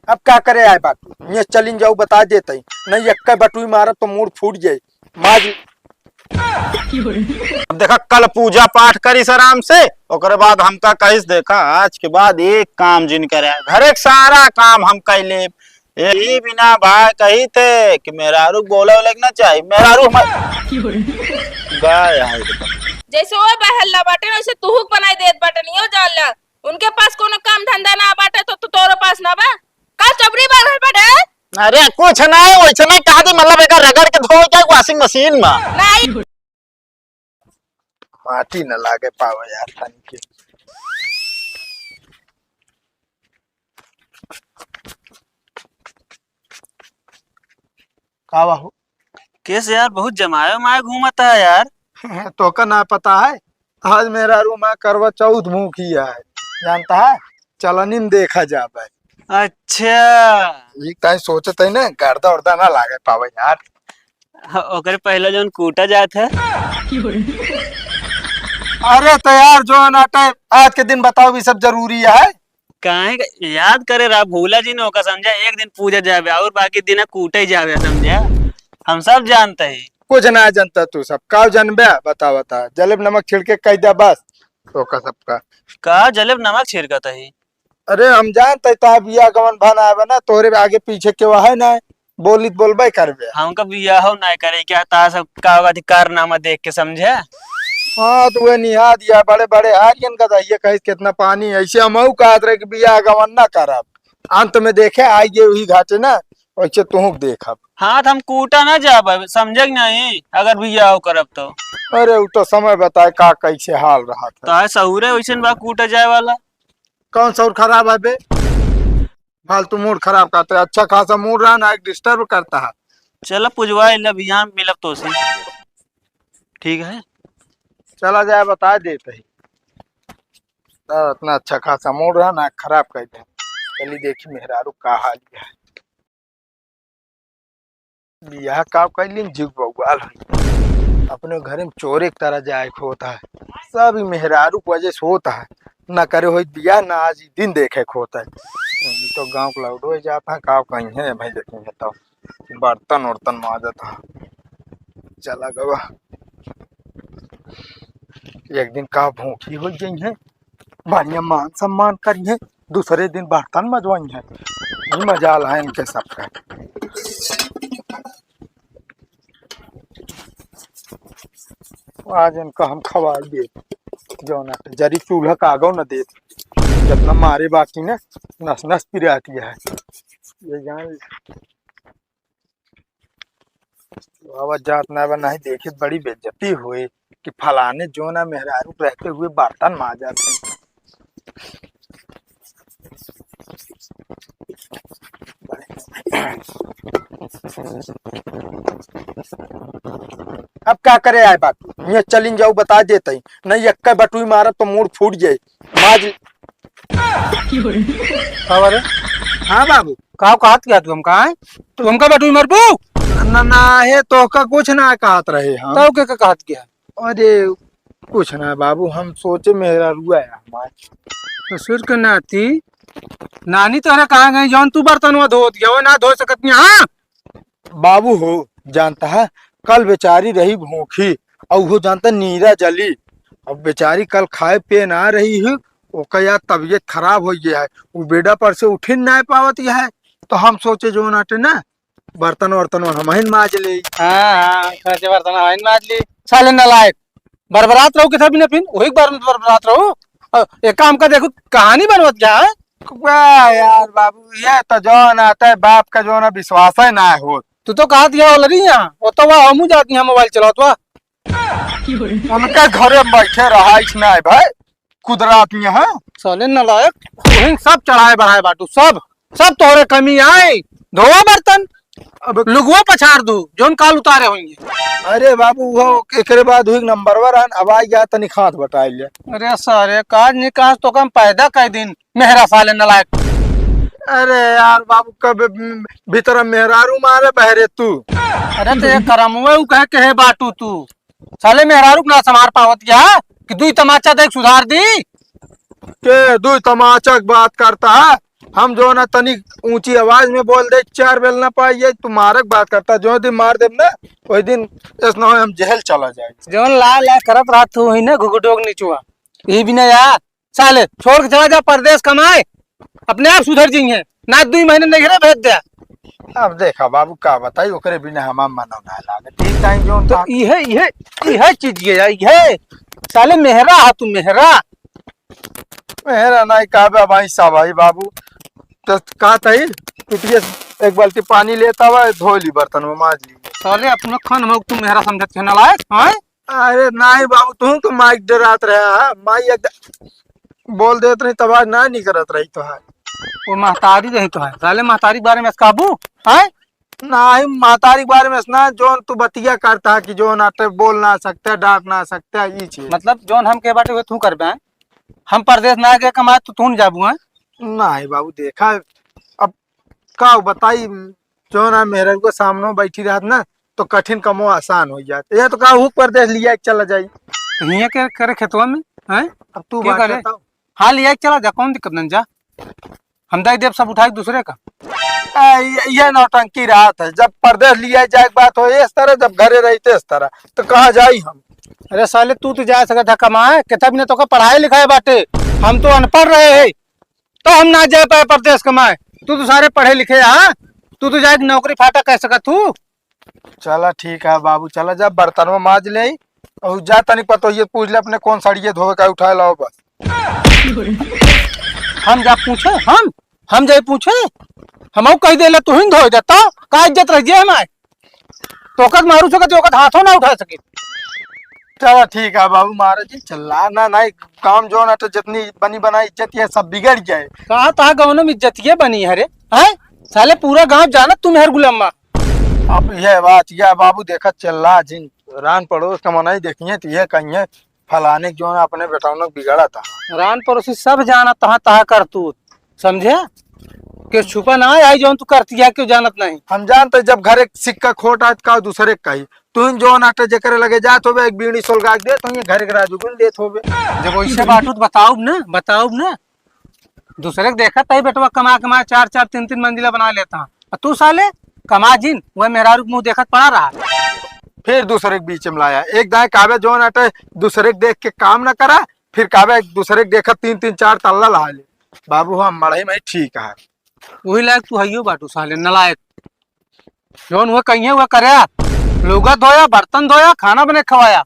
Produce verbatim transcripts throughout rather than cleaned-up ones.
अब का करे आए बाटू? ये चलिन जाऊ, बता देते ही। नहीं, एक्के बटुई मारब तो मूड़ फूट जाए। माज अब देखा, कल पूजा पाठ करिस आराम से, ओकरे बाद हमका कहिस, "देखा, आज के बाद एक काम जिन करे, घरे के सारा काम हम कर लेब।" यही बिना भाई कही थे कि मेहरारू के बोले उले के ना चाही, मेहरारू हमार गाय है एकदम। जैसे वो बहल्ला बाटे ना, वैसे तुहुक बनाई देत बाटे, नहीं हो जान ला। उनके पास कोनो काम धंधा ना बाटे तो, तो तोरो पास ना बा। का चबरी बांधल बाटे? अरे कुछ नहीं, वैसे नहीं कहा थी, मतलब एक रगड़ के धो जाए washing machine में। नहीं। माटी न लागे पावे यार तनी के। का बा हो? केस यार, बहुत जमाए उमाए घूमत है यार। तोका ना पता है, आज मेहरारू हमार करवा चौथ भूखी है, जानता है? चलनिन देखा जाबे। अच्छा। ये काहे सोचत है ना, गर्दा उर्दा ना लागे पावे यार। ह-, ओकरे पहले जौन कूटा जात है। अरे तो यार, जो ना टाइम आज के दिन बताओ, ये सब जरूरी है? काहे का याद करे रहा, भूला जी ने ओका समझा, एक दिन पूजा जाबे और बाकी दिन कूटे जाबे, समझा? हम सब जानते हैं। कुछ ना जानता तू सब, का जानबे? बता, बता, जलेब नमक छिड़के कह दे बस, ओका सबका। का जलेब नमक छिड़कत है? अरे हम जानते तो बिया गवन भन आवे ना, तोरे आगे पीछे के वह है ना, बोली तो बोलबे करबे। हमका बियाह ना करे क्या, ता सब का अधिकारनामा देख के समझे? हाँ, तो वह निहा दिया, बड़े बड़े हारियन का दहिया कहे कितना पानी, ऐसे हम कहत रहे कि बियाह गवन ना करब, अंत में देखे आई गए वही घाटे ना, वैसे तुहूँ देखब। हाँ, तो हम कूटा ना जाब, समझे कि नहीं, अगर बियाह करब तो। अरे, उ तो समय बताए का कैसे हाल रहा था। तो है सहूरे वैसन बा कूटा जाए वाला। कौन सा और खराब है बे? फालतू मूड खराब करते, अच्छा खासा मूड रहा ना, एक डिस्टर्ब करता है। चलो पुजवा, इला बिहान मिलब तो से। ठीक है, चला जाए, बता देते ही। तो इतना अच्छा खासा मूड रहा ना, खराब कर दे। चली देखी मेहरारू का हाल है। बियाह का कैलिन, जीव बउआल है। अपने घरे में चोरे की तरह जाए के होता है। सब ई मेहरारू की वजह से होता है। ना करे होई बियाह, ना आज ई दिन देखे के होता है। नहीं तो गाँव के लौटो ही जाता है, का कहीं है भाई, देखेंगे तो बर्तन उर्तन माजत है। चला गवा। एक दिन का भूखी हो गई है, बढ़िया मान सम्मान करी है, दूसरे दिन बर्तन मजवाई है। ये मजाल है इनके सबका। आज इनका हम खवाल दे, जौन आटे जरी चूल्हा का आगो न देत, जितना मारे बाकी न नस नस पिराती है। ये जान ले। आवा जात ना बा, नहीं देखित बड़ी बेइज्जती होई कि फलाने जो ना मेहरारू रहते हुए बर्तन माजत है। अब का करे आए बाटू? ये चलिन जाऊ, बता देते ही। नहीं, एक्का बटुई मारब तो मूड़ फूट जाए। माज। का बारे? हाँ बाबू। का कहत क्या तू हमका, हैं? तू हमका बटुई मारबू? ना, ना, हे तोहका कुछ ना कहत रहे हम। तब के, के कहत क्या? अरे, कुछ ना बाबू, हम सोचे मेहरारुआ है हमार। ससुर के नाती, नानी तोहरे कहाँ गई, जौन तू बर्तनवा धोत गया, वो ना धो सकत नहीं, हाँ? बाबू हो, जानता है, कल बेचारी रही भूखी, और वो जानता नीरा जली। अब बेचारी कल खाए पिए ना रही है, ओकर यार तबीयत खराब हो गया है, वो बेडा पर से उठिन ना पावत है। तो हम सोचे जो नाटे ना, बर्तन वर्तन हमहिन माज ले। हाँ, हाँ, सोचे बर्तन हमहिन माज ले। साले नालायक, बरबरात रहो किथा भी ना फिन, वही बार में बरबरात रहो। अ, एक काम का देखो, कहानी बनवत क्या है? वाह यार बाबू, ये तो जौन आता है बाप का जौन विश्वास है ना हो। तू तो कहत गया वाला रही यहाँ, वो तो वह हमू जात यहाँ मोबाइल चलावत बा। उनका घरे में बैठे रहा, इस ना है भाई, कुदरत में है। साले नालायक, तुहिन सब चढ़ाए बढ़ाए बाटू, सब, सब तोहरे कमी आए। धोवा बर्तन, अब लुगुआ पछाड़ दू, जौन काल उतारे होंगे। अरे बाबू, वो एकरे बाद हुई नंबर वन, अब आ गया तनी हाथ बटाई ले। अरे सारे, काज नहीं काज तो कम पैदा कर दिन, मेहरा साले नालायक। अरे यार बाबू, कब भीतर मेहरारू मारे बहरे तू। अरे तो ये करमुआ उ कहे के हे बाटू तू। साले मेहरारू के ना संभार पावत क्या कि दुई तमाचा देख सुधार दी। के दुई तमाचा की बात करता है? हम जो ना तनी ऊंची आवाज में बोल दे, चार बेल ना पाइए, तू मारक बात करता, जो दिन मार देब ना, वही दिन ऐसा ना हो हम जेल चला जाए। जौन ला ला करत रहत हूँ ही ना घुघुटोक निचुआ, यही बिना यार, साले छोड़ के चला जा परदेस कमाए, अपने आप सुधर जइहें। ना दुइ महीने नैहरे भेज दे। अब देखा बाबू, का बताई, ओकरे बिना हमार मनो ना लागे। ठीक टाइम जौन तो था। इहे, इहे, इहे चीज ये है, इहे। साले मेहरा हा तू, मेहरा। मेहरा नहीं, का बे भाई, सब भाई बाबू। तो का तही, पिटिए एक बाल्टी पानी लेता हुआ, धो ली बर्तन में, माज ली। साले अपना खान हो तू मेहरा समझत है, नालायक, हैं? अरे नहीं बाबू, तू तो माइक डरात रहा है, माई एक बोल देत रही तब आज ना निकरत रही तो है। वो महतारी रही तो है, साले महतारी के बारे में काबू है? नहीं, महतारी के बारे में ना, जोन तू बतिया करता है कि जोन आटे बोल ना सकते, डांट ना सकते, ई चीज। मतलब जोन हम के बाटे हुए तू करबे हैं? हम परदेस ना गए कमाए तो तू न जाबू हैं? नहीं बाबू, देखा, अब का बताई, जो ना मेहररुआ सामने बैठी रहत ना, तो कठिन कमो आसान हो जात। ये तो का हुक परदेस लिया के चला जाई। तो हियाँ के करे खेतवा में, हैं? अब तू के बात करे? बताओ। हाँ, लिया के चला जा, कौन दिक्कत नहीं, जा। हम दे देब सब उठाई दूसरे का। ए, ये, ये नौटंकी रहत है। जब परदेस लिया जाए के बात हो इस तरह, जब घरे रही तो इस तरह, तो कहाँ जाई हम? अरे साले, तू तो जा सकत है कमाए, कितना भी ना तो का पढ़ाई लिखाई बाटे, हम तो अनपढ़ रहे हैं। तो हम ना जा पाए परदेस कमाए। तू तो सारे पढ़े लिखे, हाँ? तू तो जाके नौकरी फाटा कह सकत तू। चला ठीक है बाबू, चला जा बर्तनवा माज ले और जा तनिक पतोहिए पूछ ले अपने कौन साड़िए धोवे का उठाए लाओ बस। हम जा पूछे, हम? हम जाए पूछे? हमहू कह देला तू ही धोए देता, का इज्जत रह जाए हमारे? तोकत मारू सकत, ओकत हाथों ना उठा सके। चला ठीक है बाबू, महाराज जी, चला ना, नहीं, काम जो ना तो जितनी बनी बनाई इज्जत ये सब बिगड़ जाए। कहा तहा गाँव में इज्जत ये बनी है रे, हैं? साले पूरा गाँव जानत तू मेहर गुलामा। अब ये बात, ये बाबू देखा चला जिन रान पड़ोस का मनाई देखिए तो ये कहिए फलाने के जो ना अपने बेटौनक बिगड़ा था। रान पड़ोसी सब जानत तहा तहा कर तू, समझे? के छुपा ना आई जौन तू करती है, क्यों जानत नहीं? हम जानते जब घर एक सिक्का खोट आए तो का दूसरे का ही। तू जौन आटे जेकरे लगे जात होबे, एक बीड़ी सोलगा के दे, तो ये घर के राजू को देत होबे। जब वैसे बाटू तो बताउब ना, बताउब ना। दूसरे के देखत है बेटवा कमा कमा चार चार तीन तीन मंजिला बना लेता। और तू साले कमा जिन, वह मेहरारू के मुंह देखत पड़ा रहा। फिर दूसरे के बीच में लाया। एक दाएं काबे जौन आटे दूसरे के देख के काम ना करा, फिर काबे दूसरे के देखत तीन तीन चार तल्ला ला ले। बाबू हम मड़ई में ठीक है। वही लायक तू हइयो बाटू साले, नलायक। जौन हुआ कहिए हुआ करे, लुगा धोया, बर्तन धोया, खाना बने खवाया।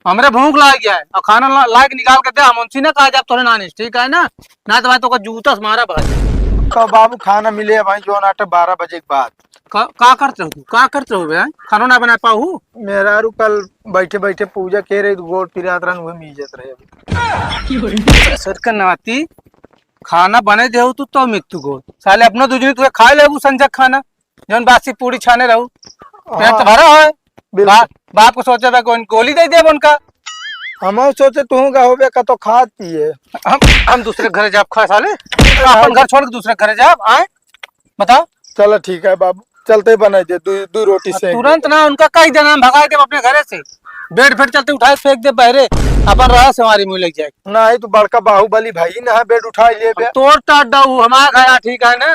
हमरे भूख लाग गया है, और खाना ला, लायक निकाल के दे, हम उनसे ना कहा जाब तोरे नानी, ठीक है ना? ना तो भाई तो का जूता से मारा भाई। तो बाबू खाना मिले भाई, जौन आटे बारह बजे के बाद। का, का करते हो तू? का करते हो बे? खाना ना बना पाऊ? मेहरारू कल बैठे बैठे पूजा के रही, गोड़ पिरात रहन, वही मीजत रहे अभी। सर का नाती खाना बने देहु तू तो मित्तू को। साले अपना दुजनी तुहे खाए लेबू संजक खाना, जौन बासी पूरी छाने रहू। पेट तो हाँ। भरा है। बिल्कुल। बा-, बाप को सोचे बा कौन गोली दे देब उनका। हम सोचे तू का होबे का तो खात पिए। हम, हम दूसरे घरे जाब खा साले। अपन घर छोड़ के दूसरे घरे जाब, आए? बताओ। चलो ठीक है बाबू, चलते बनाई दे, दू, दू रोटी अब से। तुरंत ना उनका कह देना, हम भगाई देब अपने घरे से। बेड फेड चलते उठाए फेंक दे बहरे, अपन रहा से हमारी मुँह लग जाए। नहीं तो बड़का बाहुबली भाई ना है, बेड उठा ले बे। तोड़ टाट डाऊ, हमारा घर आ, ठीक है ना?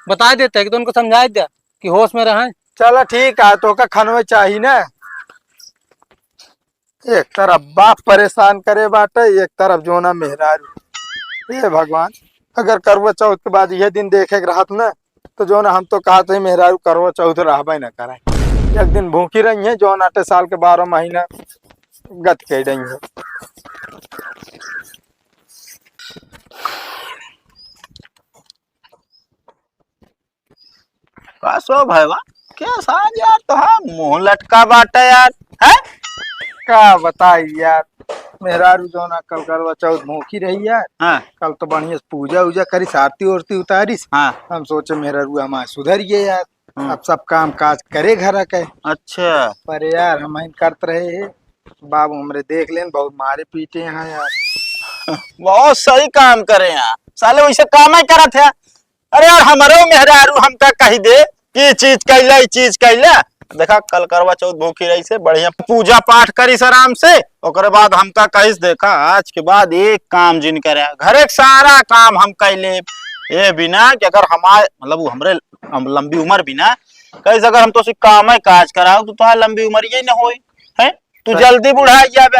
बता देते हैं कि तो उनको समझा दे कि होश में रहें। चलो ठीक है, तो का खनवे चाहिए ना? एक तरफ बाप परेशान करे बाटे, एक तरफ जोना मेहरारू। हे भगवान, अगर करवा चौथ के बाद यह दिन देखे के रहत न, तो जोना हम तो कहत ही मेहरारू करवा चौथ रहबे न करे। एक दिन भूखी रही है, जोना आटे साल के बारह महीना गत कर रही है। का सो भैया, के सार यार, तो हाँ, मुंह लटका बाटे यार, हैं? का बताई यार, मेहरारू जोना कल करवा चौथ भूखी रही यार। हाँ। कल तो बढ़िया से पूजा उजा करी, आरती ओरती उतारिस। हाँ। हम सोचे मेहरारू हमार सुधर गए यार, हाँ। अब सब काम काज करे घर के। अच्छा। पर यार, हम करत रहे हैं, बाबू हमरे देख लेन, बहुत मारे पीटे हैं यार। बहुत सही काम करे हैं साले, वैसे काम ही करत है। अरे यार, हमरो मेहरारू हमका कही दे कि ई चीज कैला, ई चीज कैला। देखा, कल करवा चौथ भूखी रही से, बढ़िया पूजा पाठ करी से आराम से, ओकरे बाद हमका कहिस, देखा, आज के बाद एक काम जिन करे, घरे के सारा काम हम कैले, ए बिना कि अगर हमार, मतलब, वो हमरे, हम लंबी उमर बिना, कैसे अगर हम तोसे काम है काज कराओ, तो तोहार लंबी उमर यही न होई, हैं? तू जल्दी बुढ़ाई जाबे,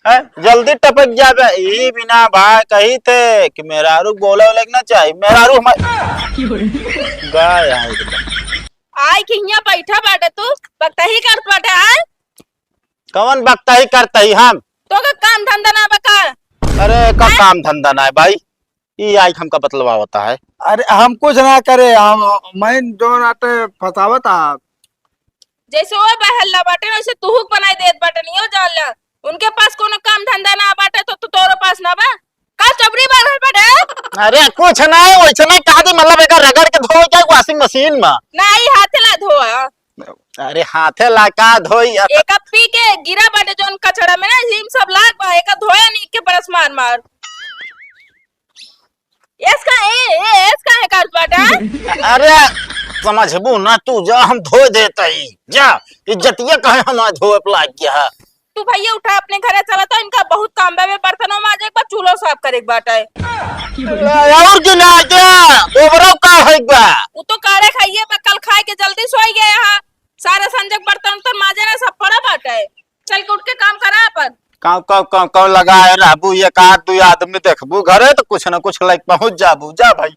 हैं? जल्दी टपक जाबे। ई बिना भाई कही थे कि मेहरारू बोले वाले के ना चाही, मेहरारू हमार गाय है एकदम। आय कि हियां बैठा बाटे तू, बकतही करत बाटे, आय? कवन बकतही करतही हम? तो का काम धंधा ना बा का? अरे, का आय? काम धंधा ना है भाई? ई आई हमका बतलवावता है। अरे, हम कुछ ना करे, हम, मैं जौन आटे फंसावत आ। जैसे वो बहल्ला बाटे, वैसे तुहुक बनाई देत बाटे, नियो जान ला। उनके पास कोनो काम धंधा ना बाटे, तो, तो तोरो पास ना बा? का चबरी बांधल बाटे? अरे, कुछ ना है, वैसे नहीं कहा थी, मतलब, एक रगड़ के धोए क्या washing machine में? ना, ई हाथे ला धोआ। अरे, हाथे ला का धोई? अ- एक पी के गिरा बाटे जौन कचड़ा में ना, हिम सब लाग बा, एक धोया नहीं के brush मार मार। इसका ए, ए, इसका है काट बाटा? अरे, समझबू ना तू, जा हम धोए देत हई। जा, इज्जतिया कहे हम धोए पे लाग गया है। तू भैया उठा अपने घरे चला, तो इनका बहुत काम बा, बर्तनों माजे के बा, चूल्हो साफ करे के बाटे। अरे, और की ना जा, गोबरो का है बा? वो तो कारे खाइए बा, कल खाए के जल्दी सोई गए हैं। सारा संजग बर्तन उर्तन माजे ना, सब पड़ा बाटे। चल के उठ के काम करा अपन। काम, काम, काम, काम लगाए रहबू, एक आध दुई आदमी देखबू घरे, तो कुछ ना कुछ लाइक पहुंच जाबू। जा भाई।